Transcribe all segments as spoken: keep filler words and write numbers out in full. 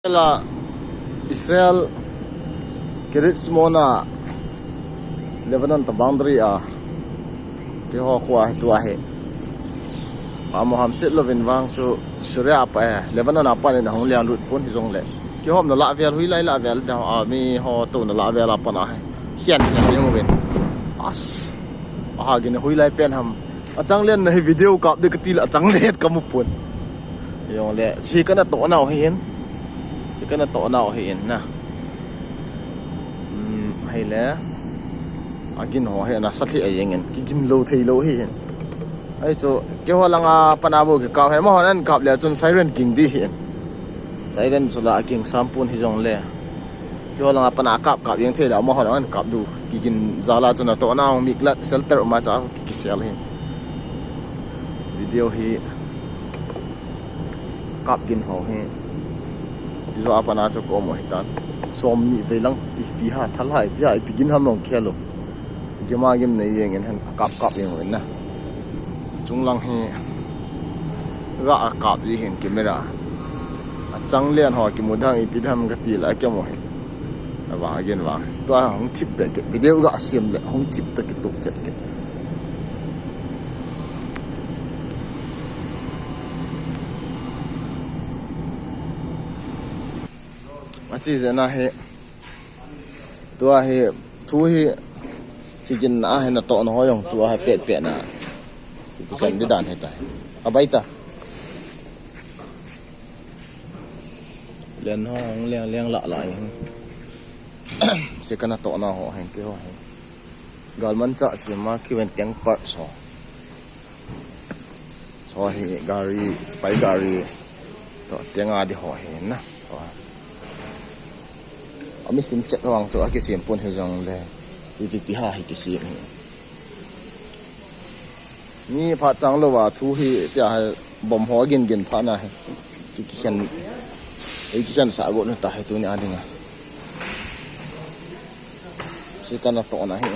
Israel a, Israel, Kiryat Shmona, Lebanon to boundary a, keiho khoa hi tua hi. Amo hamset louvin vang chu Syria a pat, eh, Lebanon a pat in ahung lenglut pon hijongle, keihon nalah vel, hoilai lah vel, da, a, miho touna lah vel a pat ahi. Hian hian ding uvin. As. Aha, gin hoilai pen ham. Achang len na hi video kap ding kati le achang len kamu pon. Hijongle, hiche kana toh nau hi hin. Hiche kana toh nau hi hin na. Hmm, hile. Agin ho hi ana sa thei a jeng in. Kigin lou thei lou hi hin. Ahi chu, keiho langa pat a bou kikap hi. Amahon ana kap le chun siren ging ding hi hin. Siren chu la ging sam pon hijongle. Keiho langa pat a kap kap jeng thei le, amahon ana kap diu. Kigin jal a chun atoh nau miklat shelter um a cha ki, kisel hi. Video hi kap gin ho hi. Ijo a pat a chu ka um u hitan. Som ni vei lang ipi, ipi ha, thal ha, ipi ha, ipi gin ham long khel u. Gim a gim nei jeng in hen kap kap jeng uvin na. Chung lang hi ga a kap ji hin camera. Achang len ho kimu dang ipi dang kati le kimu hin. Avang again vang. Tua hung thip be ke video ga sem le hung thip ta kitup chet ke. Achi jena hi. Tua hi, thu hi, kigin na hi natoh na ho jong tua hi pet pet na. Kisan di dan hi ta. Abai ta. Len ho hung leng leng lah lah hin. Hiche kana toh na ho hin keiho hin. Galmanchah sima kiven teng part so. Cho hi gari, sipai gari. To, tenga di ho hi na. To. Ami sim chet vang chu akisem pon hijongle. Ipi ipi ha hi kisem hi. Ni phat chang louva thu hi tia hi bom ho gin gin phat na hi. Ki, kikhen, ei kikhen sa got na ta hi tuni a dinga. Hiche kana toh na hi.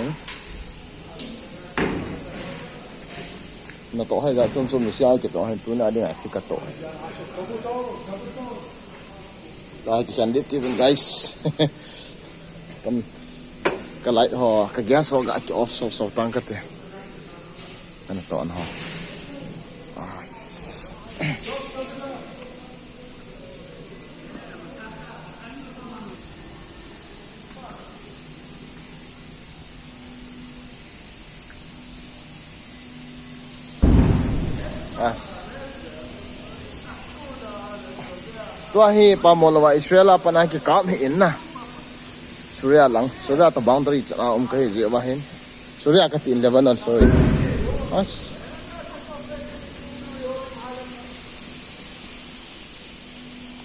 Natoh hi ja chom chom ni sia kitoh hi tuni a dinga hiche katoh. Lai kikhen di ti guys. Kam, ka light ho, ka gas ho ga ki off so so tang kate. Kana toh na ho. Ah. Ah. Tua hi pamo louva Israel a pat a kikap hi in na. Syria lang, Syria to boundary chan a um kahi jeh uva hin. Syria kati in Lebanon, sorry. As.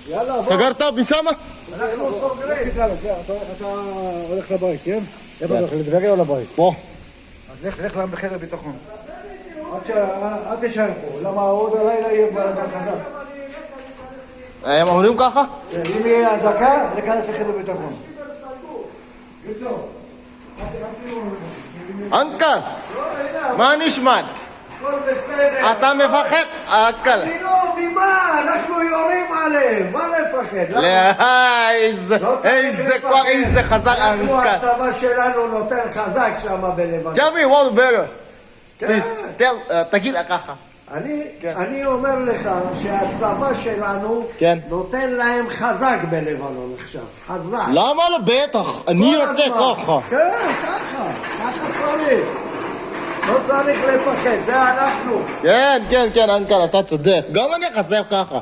يلا، סגרת, ביסאמה? אנחנו סוגרים. אתה, אתה הולך לבית, כן? איפה אתה הולך? לטבריה או לבית? פה. אז לך, לך לחדר ביטחון. אל ת-, אל תישאר פה, למה עוד הלילה יהיה בלגן חזק. הם אומרים ככה? כן, אם יהיה אזעקה, להיכנס לחדר ביטחון. אנקל, מה נשמע? הכל בסדר. אתה מפחד? אנקל. אני לא, ממה? אנחנו יורים עליהם, מה לפחד? למה? לא, איזה, לא צריך איזה לפחד. כוח, איזה חזק, אנחנו, אנקל. הצבא שלנו נותן חזק שם בלבנון. Tell me what better. כן. Please, tell, uh, תגיד ככה. אני, כן. אני אומר לך שהצבא שלנו כן. נותן להם חזק בלבנון עכשיו. חזק. למה לא? בטח, אני כל רוצה הזמן. ככה. כן, ככה. ככה צריך. לא צריך לפחד, זה אנחנו. כן, כן, כן, אנקל, אתה צודק. גם אני חושב ככה.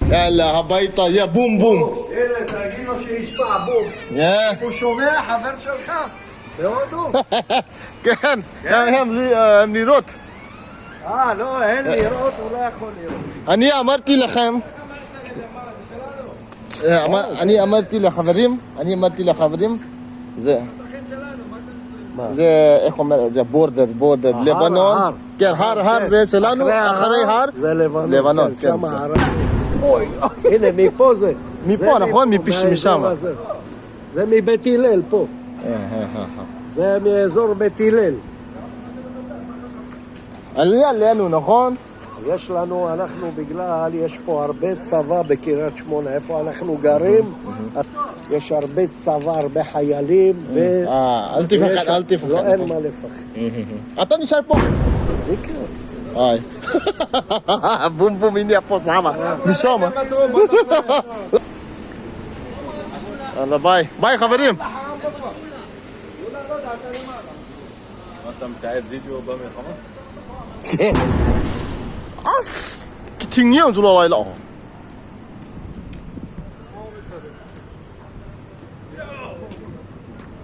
יאללה, הביתה, יא בום בום. הנה, תגיד לו שישמע, בום. יא. הוא שומע, חבר שלך? בהודו? כן, כן. הם, הם, אה, הם לירות. אה, לא, אין לירות, הוא לא יכול לירות. אני אמרתי לכם, אה, אמר-, אני אמרתי לחברים, אני אמרתי לחברים, זה, מה? זה, איך אומר, זה בורדד, בורדד, ההר, לבנון. ההר. כן, הר, הר, כן. זה שלנו, אחרי אחרי ההר, הר, זה לבנון, לבנון, כן, כן, שם כן. ההר. אוי, הנה, מפה זה. מפה, זה נכון? מפה, מפש-, מהאזור משם. הזה. זה מבית הלל, פה. אה, אה, אה, אה. זה מאזור בית הלל. עליה עלינו, נכון? יש לנו, אנחנו, בגלל יש פה הרבה צבא בקריית שמונה, איפה אנחנו גרים, יש הרבה צבא, הרבה חיילים, ו... אה, אל תפחד, אל תפחד. לא, אין מה לפחד. אתה נשאר פה. בעיקר. איי. בום בום, הנה פה סבא. משם. יאללה, ביי. ביי, חברים. אתה מתעד וידאו במלחמה? אס! כי תינגי אונזו לא וואי לא.